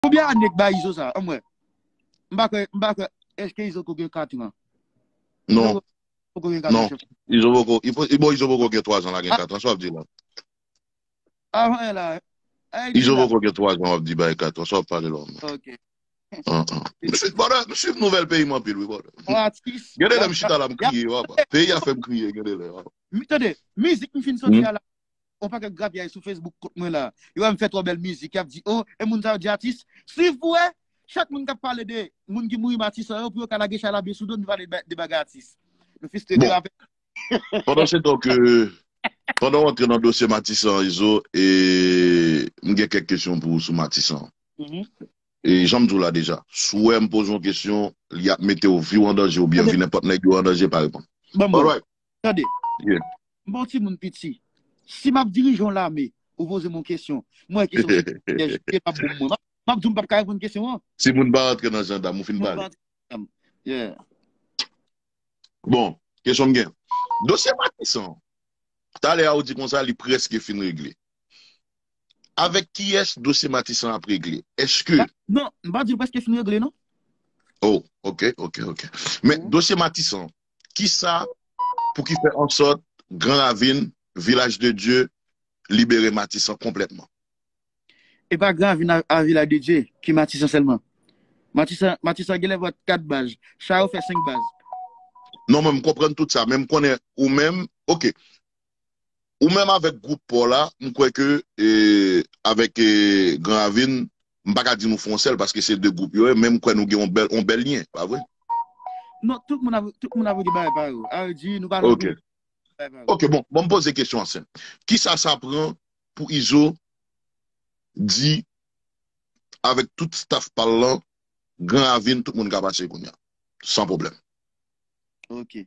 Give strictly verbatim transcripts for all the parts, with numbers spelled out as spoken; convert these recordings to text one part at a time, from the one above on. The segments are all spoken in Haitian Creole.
Konbyen ane k ba Izo sa? An mwen. M pa kwè, m pa kwè. Èske Izo ko gen katran? Non, Poko gen non. katran. Izo poko, i po- i- bon, Izo poko gen twa zan la, gen katran, sa w ap di la. Avan la. Ay, Izo la. Poko gen twa zan, w ap di bay katran, sa w ap pale la. Ok. An, an. M swiv, brother, m swiv nouvèl peyi m anpil, wi, brother. Yon atis. Gen de lè m chita la, m kriye, w ap. Peyi a fè m kriye, gen de lè. W ap. Mi- Tande, mizik m fin soti a la. On pakèt grapyay sou Facebook kont mwen la. Yo wè m fè twò bèl mizik. Y ap di, oh, e moun sa yo di atis. Swiv pou wè, chak moun k ap pale de moun ki mouri Matisan yo, pou yo ka lage chalabye sou do, nou pale de ba- de bagay atis. Nou fistre de Bon. Rapè. Pandan se tan ke, pandan w antre nan dosye Matisan, Izo, e m gen kèk kesyon pou ou sou Matisan. Mhm. E jan m di w la deja, si w wè m poze yon kesyon, li ap mete w, vi w an danje oubyen vi nenpòt nèg yo an danje, pa reponn. Ban m bon. Alright. Tande. Yeah. M bon timoun piti. Si m ap dirije yon lame, ou poze m yon kesyon, mwen kesyon se pyèj, e p ap bon mwen. M ap- m ap di w m p ap ka reponn kesyon an. Si moun pa rantre nan jandam, ou fin Moun pale. pa rantre nan jandam. Yeah. Bon, kesyon m gen. Dosye Matisan. Talè a ou di konsa li prèske fin regle. Avèk kiyès dosye Matisan ap regle? Èske Non, m pa di l prèske fin regle, non. Oh, ok, ok, ok. Men dosye Matisan, kisa pou ki fè an sòt Gran Ravin, Vilaj de Dye, libere Matisan konplètman? E pa Gran Ravin a, a Vilaj de Dye ki Matisan sèlman. Matisan, Matisan gen lè kat baz. Chayò fè senk baz. Non, mwen, m konprann tout sa, men m konnen ou menm, ok. Ou menm avèk gwoup pa w la, m kwè ke e, avèk e, Gran Ravin, m pa ka di nou fè yon sèl paske se de gwoup yo ye, men m kwè nou gen yon bèl, yon bèl lyen, pa vre? Non, tout moun ap, tout moun ap di bagay pa yo. A di, nou pa nan Ok. gwoup. Bagay pa yo. Ok, bon, bon, m poze kesyon an senp. Kisa sa pran pou Izo di avèk tout staff pa l lan, Gran Ravin, tout moun ka pase kounye a? San pwoblèm. Ok.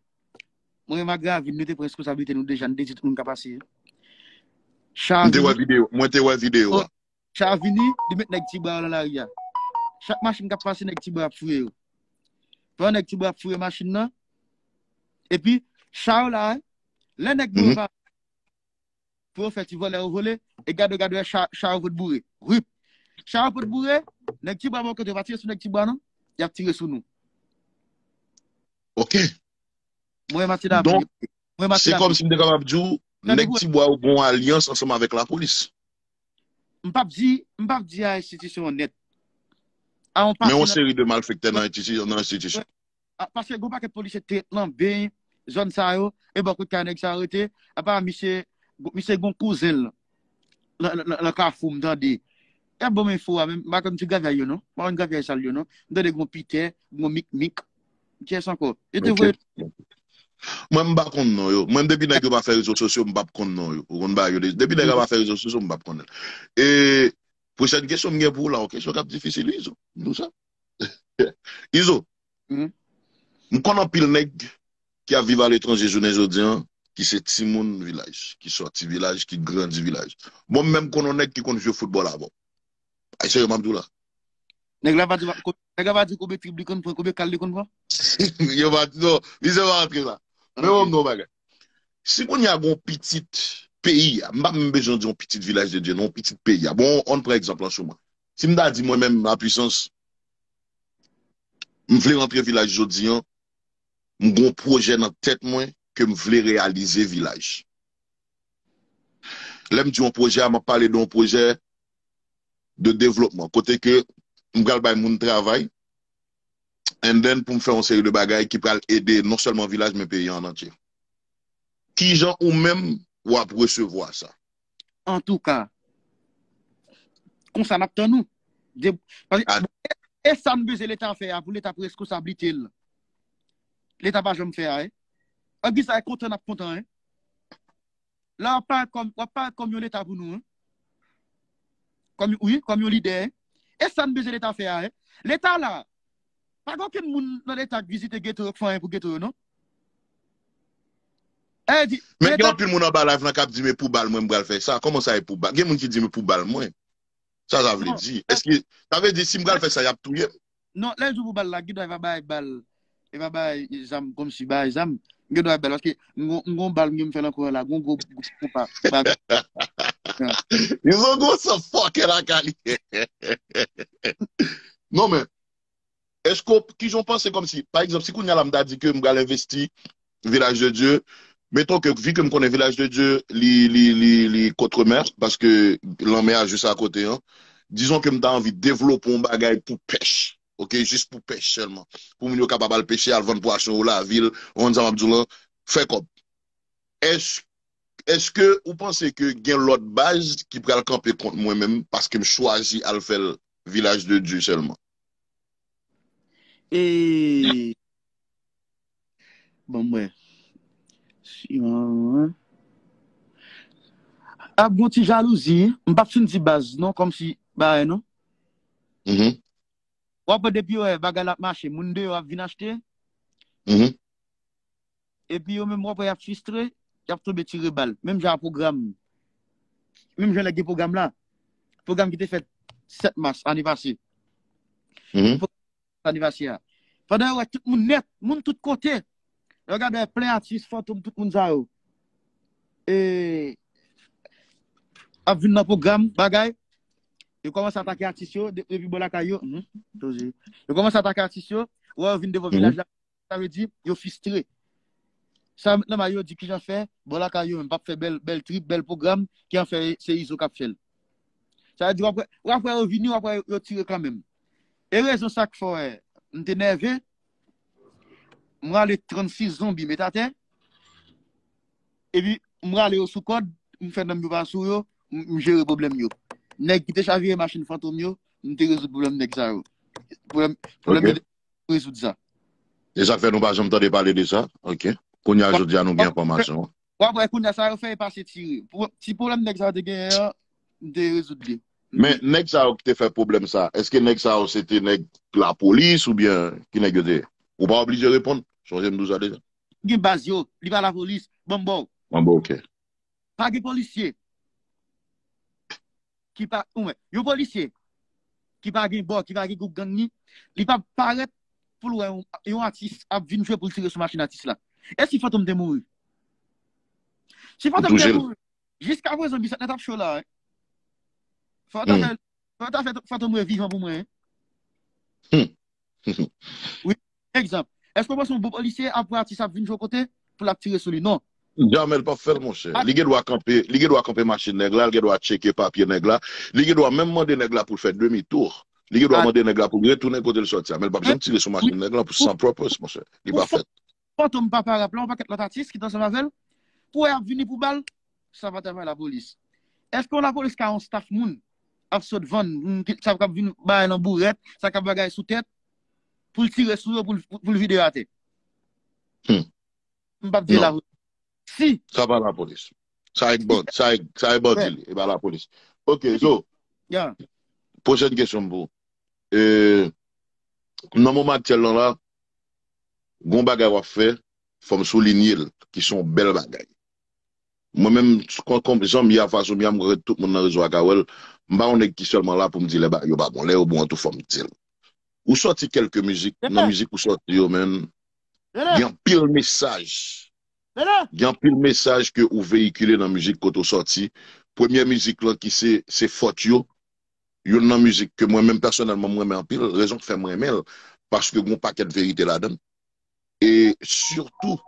Mwen, ma Gran Ravin, nou te pran responsablite nou deja, nou te di tout moun ka pase. M te wè videyo, mwen te wè videyo a. Cha vini, li met nèg Tibwa yo nan lari a. Chak machin k ap pase, nèg Tibwa ap fouye yo. Pandan nèg Tibwa ap fouye machin nan, epi cha yo la, lè nèg yo pa pou yo fè ti vòlè yo vole, e gade, gade, cha, cha yo pot boure. Rip. Cha yo pot boure, nèg Tibwa bò kote yo pa tire sou nèg Tibwa non, y ap tire sou nou. Ok. Mwen, Matye David. Donk, se kòm si m te kapab di w, nèg Tibwa yo gen yon alyans ansanm avèk lapolis. M p ap di, m p ap di a enstitisyon an nèt. Men yon seri de malfektè nan enstitisyon. Paske gen yon pakèt polisye te nan ben zòn sa yo, e bò kote kay nèg sa yo rete, apa misye, misye gen yon kouzen l nan, nan, nan, nan Kafou, m tande. Y ap ban m enfo a, men m pa konn ti gravy yo non. M pa konn gravy sal yo non. M tande gen yon Pitè, gen yon Mikmik. Kiyès ankò? Yo te voye. Mwen, m pa konn non yo. Mwen, depi nèg yo pa fè rezo sosyo, m p ap konn non yo. Ou konn ba yo. Depi nèg yo pa fè rezo sosyo, m p ap konnen. E pwochèn kesyon m gen pou ou la, yon kesyon k ap difisil, Izo. M di w sa. Izo, m konn anpil nèg ki ap viv aletranje jounen jodi an, ki se timoun vilaj, ki sòti vilaj, ki grandi vilaj. Bon, m menm konn yon nèg ki konn jwe foutbòl avè w. Ay serye m ap di w la. Nèg la pa di, nèg la pa di konbyen trib li konn pran, konbyen kal li konn pran? Yo pa di, non, misye pa rantre la. Men bon, m di w yon bagay. Si kounye a gen yon pitit peyi a, m pa menm bezwen di yon pitit Vilaj de Dye, non, yon pitit peyi a. Bon, ann pran egzanp lan sou mwen. Si m ta di mwen menm, la pwisans, m vle rantre vilaj jodi an, m gen yon pwojè nan tèt mwen ke m vle reyalize vilaj. Lè m di yon pwojè a, m ap pale de yon pwojè de devlopman, kote ke m pral bay moun travay, and then pou m fè yon seri de bagay ki pral ede non sèlman vilaj, men peyi an antye. Kijan ou menm w ap resevwa sa? Antouka, konsa n ap tann ou. De, paske, e, e sa n bezwen Leta fè a pou Leta pran reskonsablite l. Leta pa janm fè a, e. Ann di sa, e kontan n ap kontan, e. La w ap parèt kòm, w ap parèt kòm yon Leta pou nou, en. Kòm, wi, kòm yon lidè, en. E sa n bezwen Leta fè a, en. Leta la, pa gen okenn moun nan Leta k vizite geto yo, k fè anyen pou geto yo, non. E di, men gen anpil moun anba live lan k ap di, men pou bal mwen, m pral fè sa. Kòman sa e pou bal? Gen moun ki di, men pou bal mwen. Sa sa vle di? Èske, sa vle di, si m pral fè sa, y ap touye m? Non, lè l di w pou bal la, gen dwa e pa bay bal, e pa bay zam, kòmsi bay zam. Gen dwa bèl, paske m gon, m gon bal m gen m fè nan kò la, gon gwo, gwo konpa. Izo gwo san fòkè lakay li. Non, men, èske, kijan w panse kòmsi, pa egzanp, si kounye a la m ta di ke m pral envesti Village de Dieu, mettons que, vu que m konnen Village de Dieu, li, li, li, li contre mer, paske lanmè a jis akote, an, dizon ke m ta anvi devlope yon bagay pou pèch, ok, jis pou pèch sèlman. Pou moun yo kapab al peche, al vann pwason yo lavil, ou konn sa m ap di w lan, fè kòb. Èske, èske ou panse ke gen lòt baz ki pral kanpe kont mwen menm paske m chwazi al fè l Village de Dieu sèlman? E bon, mwen. Si, an, an. Ap gon ti jalouzi, m p ap fin di baz non, kòmsi bagay non. Mhm. W ap wè depi yo wè bagay la ap mache, moun deyò ap vin achte. Mhm. Epi yo menm w ap wè y ap fistre, y ap tonbe tire bal. Menm jan a pwogram. Menm jan lè gen pwogram la. Pwogram ki te fèt sèt mas ane pase. Mhm. Anivèsè a. Pandan yo wè tout moun nèt, moun tout kote. Yo gade wè plen atis, fantom, tout moun sa yo. E ap vin nan pwogram, bagay. Yo kòmanse atake atis yo, de- depi bò lakay yo. Mhm, poze. Yo kòmanse atake atis yo, wè yo vin devan Mhm. vilaj la. Sa vle di, yo fistre. Sa yo met nan may yo, di kijan fè, bò lakay yo menm p ap fè bèl, bèl trip, bèl pwogram, ki an fè se Izo k ap fè l. Sa vle di, w ap wè, w ap wè yo vini, w ap wè yo, yo tire kanmenm. E rezon sa k fè w wè, m te nève, m rale trannsis zonbi met atè, epi m rale yo sou kòd, m fè nanm yo pa sou yo, m m jere pwoblèm yo. Nèg ki te chavire machin fantom yo, m te rezoud pwoblèm nèg sa yo. Pwoblèm, pwoblèm Ok. yo te rezoud sa. E sa k fè nou pa janm tande pale de sa? Ok. Kounye a jodi a nou gen enfòmasyon. W ap wè kounye a sa yo fè e pase tire. Pou- Ti pwoblèm nèg sa yo te genyen an, m te rezoud li. Men nèg sa yo ki te fè pwoblèm sa, èske nèg sa yo se te nèg lapolis oubyen ki nèg yo te ye? Ou pa oblije reponn. Sonje m di w sa deja. Gen baz yo, li pa lapolis, ban m ba w. Bon, bon, ok. Pa gen polisye ki pa, ou wè, yon polisye ki pa gen bò, ki pa gen gwoup gang ni, li pa parèt pou l wè yon, yon atis ap vin jwe pou l tire sou machin atis la. E si fantom te mouri? Si fantom te mouri, jiska prezan bisèt nèt ap cho la, wi. Fò ta fè, fò ta fè fantom revivan pou mwen, wi. Egzanp, èske w panse yon bon polisye ap wè atis ap vin jwe kote pou l ap tire sou li? Non. Jamè l p ap fè l, monchè. Li gen dwa kanpe, li gen dwa kanpe machin nèg la, li gen dwa tcheke papye nèg la, li gen dwa menm mande nèg la pou l fè demi tou. Li gen dwa mande nèg la pou l retounen kote l sòti a, men l p ap janm tire sou machin nèg la pou san purpose, monchè. Li pa fèt. Fantom papa rap la, yon pakèt lòt atis ki t ansanm avè l, pou wè y ap vini pou ba l, sa pa travay lapolis. Èske yon lapolis ka yon staff moun ap sot vann, moun ki- sa k ap vin bay nan bourèt, sa k ap bagay sou tèt, pou l tire sou yo, pou l, pou l vide yo atè? M p ap di lapolis. Si. Sa pa lapolis. Sa ek bandi, sa ek, sa ek bandi li, e pa lapolis. Ok, so, pwochèn kesyon m pou ou. E, nan moman aktyèl lan la, gon bagay w ap fè, fò m soulinye l, ki se yon bèl bagay. Mwen menm, kon, kon, jan m ye a, fason m ye a, m kwè tout moun nan rezo a ka wè l, m pa yon nèg ki sèlman la pou m di lè bagay yo pa bon, lè yo bon an tou fò m di l. Ou sòti kèlke mizik, nan mizik ou sòti yo, men, gen anpil mesaj. Gen anpil mesaj ke ou veyikile nan mizik kote ou sòti. Premyè mizik lan ki se, se Fòt yo, youn nan mizik ke mwen menm pèsonèlman m renmen anpil, rezon k fè m renmen l, paske gen yon pakèt verite ladan l. E sitou,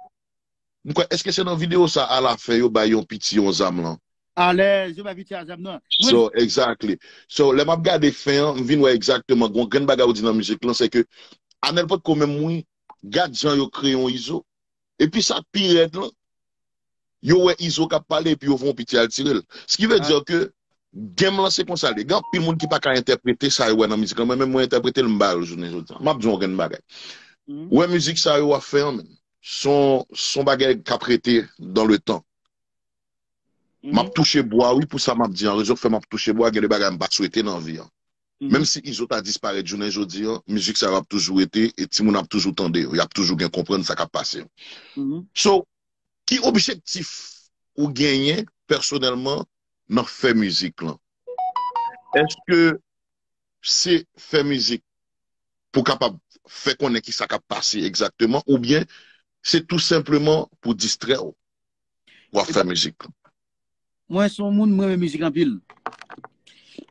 m kwè, èske se nan videyo sa alafen yo bay yon piti yon zam lan? Alèz, yo bay piti a zam nan. So, exactly. So, lè m ap gade fen an, m vin wè egzakteman, gon grenn bagay ou di nan mizik lan, se ke Anèl potko menm mouri, gad jan yo kreye yon Izo. Epi sa k pi rèd lan, yo wè Izo k ap pale epi yo voye yon piti al tire l. Ce qui veut dire que game lan se konsa l ye. Gen anpil moun ki pa ka entèprete sa yo wè nan mizik lan. Mwen menm mwen entèprete l, m ba yo l jounen jodi a. M ap di w yon grenn bagay. Ou wè mizik sa yo w ap fè an menm. Se yon, se yon bagay k ap rete dans le temps. M ap touche bwa wi pou sa m ap di an. Rezon k fè m ap touche bwa, gen de bagay m pa t swete nan vi an. Menm si Izo ta disparèt jounen jodi an, mizik sa yo ap toujou rete e timoun ap toujou tande yo, y ap toujou gen konprann sa k ap pase yo. So, ki objektif ou genyen pèsonèlman nan fè mizik lan? Èske se fè mizik pou kapab fè konnen kisa k ap pase egzakteman oubyen se tou senpleman pou distrè w. W ap fè mizik. Mwen se yon moun, mwen renmen mizik anpil.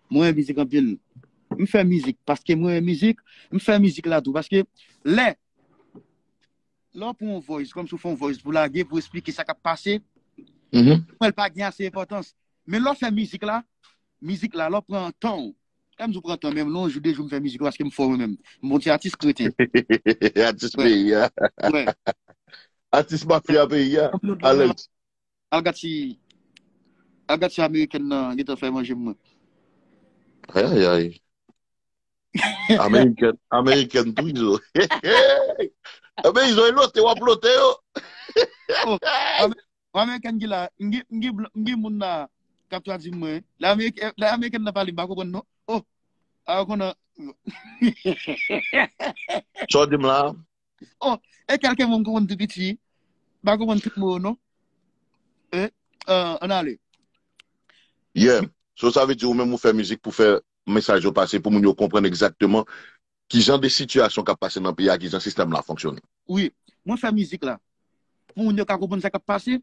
Mwen renmen mizik anpil. M fè mizik paske mwen renmen mizik. M fè mizik la tou paske lè lè w pran yon voice, kòmsi w fè yon voice pou lage, pou esplike sa k ap pase, mwen l pa gen ase enpòtans. Men lè w fè mizik la, mizik la, lè w pran tan w, lè m di w pran tan menm, lè yon jou, de jou m fè mizik la, paske m fò mwen menm. M bon ti atis kreten. Atis peyi a. Atis mafya peyi a. Alèz. Al gad si, al gad si amerikèn nan gentan fè manje mwen. Ayayay. Amerikèn, amerikèn tou, Izo. Enben, Izo, e lote, w ap lote yo. Amerikèn ki la, m gen moun la k ap tradui mwen. Lè amerikèn nan pale, m pa konprann non. Oh, a yo konnen. Sa w di m la? Oh, e kèlke moun konprann tou piti. M pa konprann tout mo yo non. E, ann ale. Yeah. So sa vle di ou menm ou fè mizik pou fè mesaj yo pase pou moun yo konprann egzakteman ki jan de sitiyasyon k ap pase nan peyi a, ki jan sistèm la fonksyone. Wi, mwen fè mizik la pou moun yo ka konprann sa k ap pase.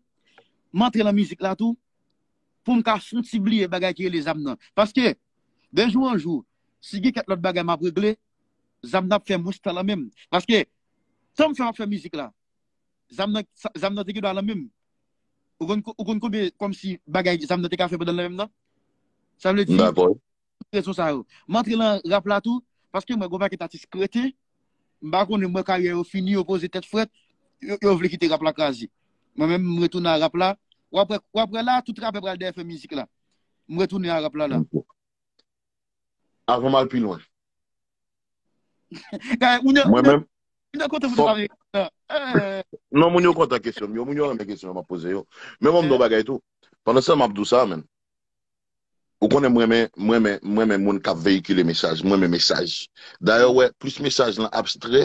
M antre nan mizik la tou pou m ka fon ti bliye bagay ki rele zam nan. Paske de jou an jou, si gen kèk lòt bagay m ap regle, zam nan ap fè mwens tan nan men m. Paske tan m fè m ap fè mizik la, zam nan zam nan te gen dwa nan men m. Ou konn ou konn konbyen kòmsi bagay zam nan te ka fè pandan l nan men m nan? Sa vle di rezon sa yo. M antre nan rap la tou, paske mwen gon pakèt atis kreten, m pa konnen mwen karyè yo fini, yo poze tèt frèt, yo, yo vle kite rap la kraze. Mwen menm m retounen a rap la. W ap wè, w ap wè la, tout rapè pral dèyè fè mizik la. M retounen a rap la la. Avan m al pi lwen. Mwen menm. Mwen kontan pou travay. Non, moun yo kontan kesyon m yo, moun yo renmen kesyon m ap poze yo. Men mwen m di w bagay tou. Pandan se tan m ap di w sa, menn. Ou konnen mwen men, mwen men, mwen men moun k ap veyikile mesaj, mwen men mesaj. Dayè, wè, plis mesaj lan abstrè,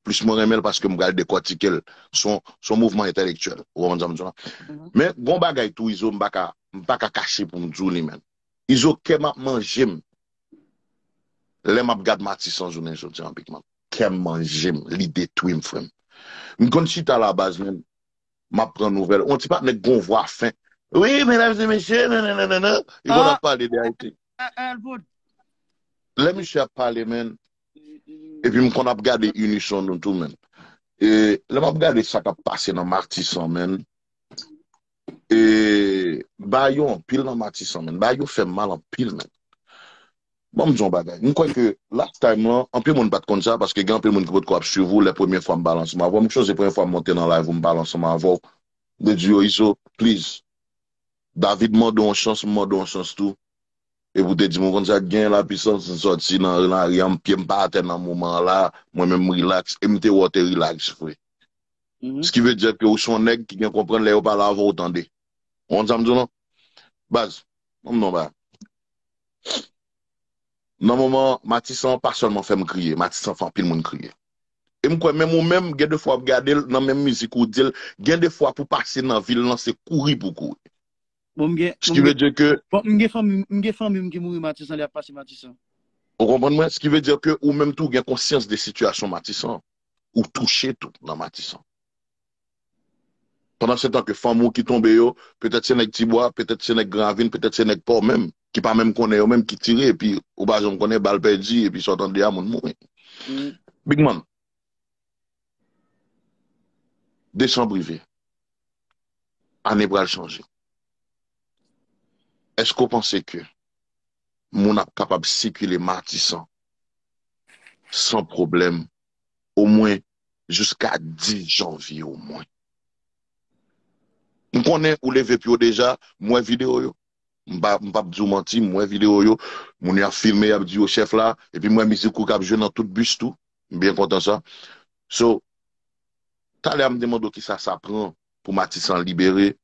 plis mwen renmen l paske m pral dekòtike l. Se yon mouvman entèlektyèl. Ou konprann sa m di w la? Men, gon bagay tou, Izo, m pa ka, m pa ka kache pou m di w li, menn. Izo, kè m ap manje m. Lè m ap gad Matisan jounen jodi an, Big Man. Kè m manje m, li detwi m, frè m. M konn chita la baz, menn. M ap pran nouvèl. On ti patnè k gon vwa fen. Wi, medam e mesye, nananana. Li konn ap pale de Ayiti. Lè misye ap pale, menn. Epi m konn ap gade inison nou tou, menn. E lè m ap gade sa k ap pase nan Matisan, menn. E ba yo anpil nan Matisan, menn. Ba yo fè m mal anpil, menn. Ban m di yon bagay. M kwè ke last time lan, anpil moun pa t konn sa, paske gen anpil moun ki potko ap swiv ou lè premye fwa m pale ansanm avè w. M sonje premye fwa m monte nan live ou m pale ansanm avè w. M te di yo, Izo, please. David mande w yon chans, m mande w yon chans tou. Epi w te di m, ou konn sa k gen, lapisans, m sòti nan lari a, m pye m pa atè nan moman an la, mwen menm m rilaks, e m te wè w te rilaks vre. Ce qui veut dire ke ou se yon nèg ki gen konprann lè yo pale avè w, ou tande. Ou konn sa m di w lan? Baz, ban m di w yon bagay. Nan moman, Matisan pa sèlman fè m kriye, Matisan fè anpil moun kriye. E m kwè menm ou menm, gen de fwa w ap gade l nan menm mizik ou di l, gen de fwa pou pase nan vil lan, se kouri pou kouri. Bon, m gen, Ce qui veut dire que bon, m gen fanmi m, m gen fanmi m ki mouri Matisan, lè y ap pase Matisan. Ou konprann mwen? Ce qui veut dire que ou menm tou gen konsyans de sitiyasyon Matisan. Ou touche tou nan Matisan. Pandan se tan ke fanmi w ki tonbe yo, petèt se nèg Tibwa, petèt se nèg Gran Ravin, petèt se nèg pa w menm, ki pa menm konnen yo menm ki tire, epi ou pa janm konnen bal pèdi, epi sa w tande a moun mouri. Big Man, desanm rive. Ane pral chanje. Èske w panse ke moun ap kapab sikile Matisan san pwoblèm, omwen jiska dis janvye omwen? M konnen ou leve pye w deja, m wè videyo yo. M pa, m p ap di w manti, m wè videyo yo. Moun yo ap filme, y ap di yo chèf la, epi m wè mizik ou k ap jwe nan tout bis tou. M byen kontan sa. So, talè a m te mande w kisa sa pran pou Matisan libere.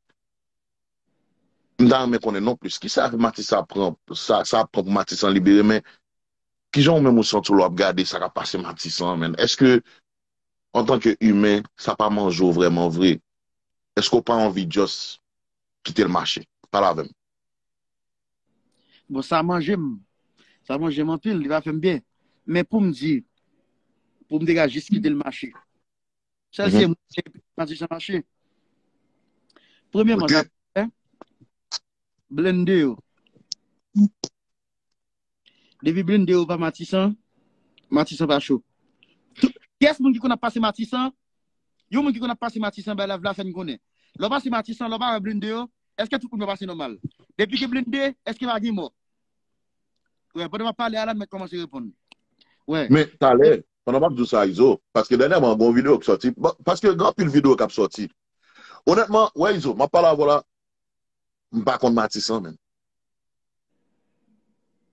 M ta renmen konnen non plis. Kisa Matisan pran, sa, sa pran pou Matisan libere, men kijan ou menm ou santi w lè w ap gade sa k ap pase Matisan an, menn? Èske, antanke imen, sa pa manje w vrèman vre? Èske w pa anvi just kite l mache? Pale avè m. Bon, sa manje m. Sa manje m anpil, li pa fè m byen. Men pou m di, pou m te ka jis kite l mache. Sèl se mwen, Matisan mache. Premyèman, sa blende yo. Depi blende yo pa Matisan, Matisan pa cho. Kiyès moun ki konn ap pase Matisan? Yon moun ki konn ap pase Matisan, bay lav la fè n konnen. Lè w pase Matisan, lè w pa wè blende yo, èske tout moun pa pase nòmal? Depi gen blende, èske pa gen mò? Wè, pandan m ap pale a la, n mèt kòmanse reponn. Wè. Men talè, pandan m ap di w sa, Izo, paske dènyèman, gen yon videyo ki sòti, bon, paske gen anpil videyo k ap sòti. Onètman, wè, Izo, m ap pale avè w la, m pa konn Matisan, menm.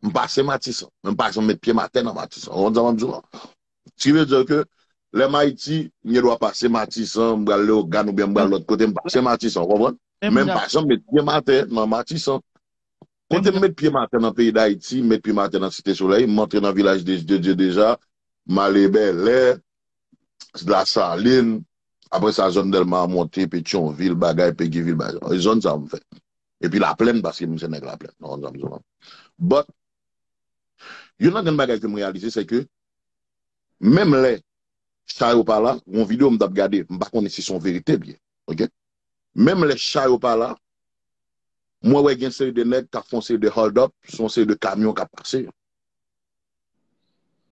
M pase Matisan, men m pa janm met pye m atè nan Matisan. Ou konprann sa m ap di w la? Sa vle di ke lè m Ayiti, m gen dwa pase Matisan, m pral Leyogàn oubyen m pral lòt kote, m pase Matisan, ou konprann? Men m pa janm met pye m atè nan Matisan. Kote m met pye m atè nan peyi Dayiti, m met pye m atè nan Site Solèy, m antre nan Vilaj de, de Dye deja, m ale Bèlè, Lasalin, apre sa zòn Dèlma a monte, Petyonvil, bagay, Pegivil, bagay. E zòn sa a m fè. Epi Laplèn, paske m se nèg Laplèn. Non, zòn, zòn. But, youn nan grenn bagay ke m reyalize, se ke menm lè cha yo pa la, yon videyo m t ap gade, m pa konnen si se yon verite byen, oke? Menm lè cha yo pa la, mwen wè gen seri de nèg k ap fè yon seri de hold up sou yon seri de kamyon k ap pase yo.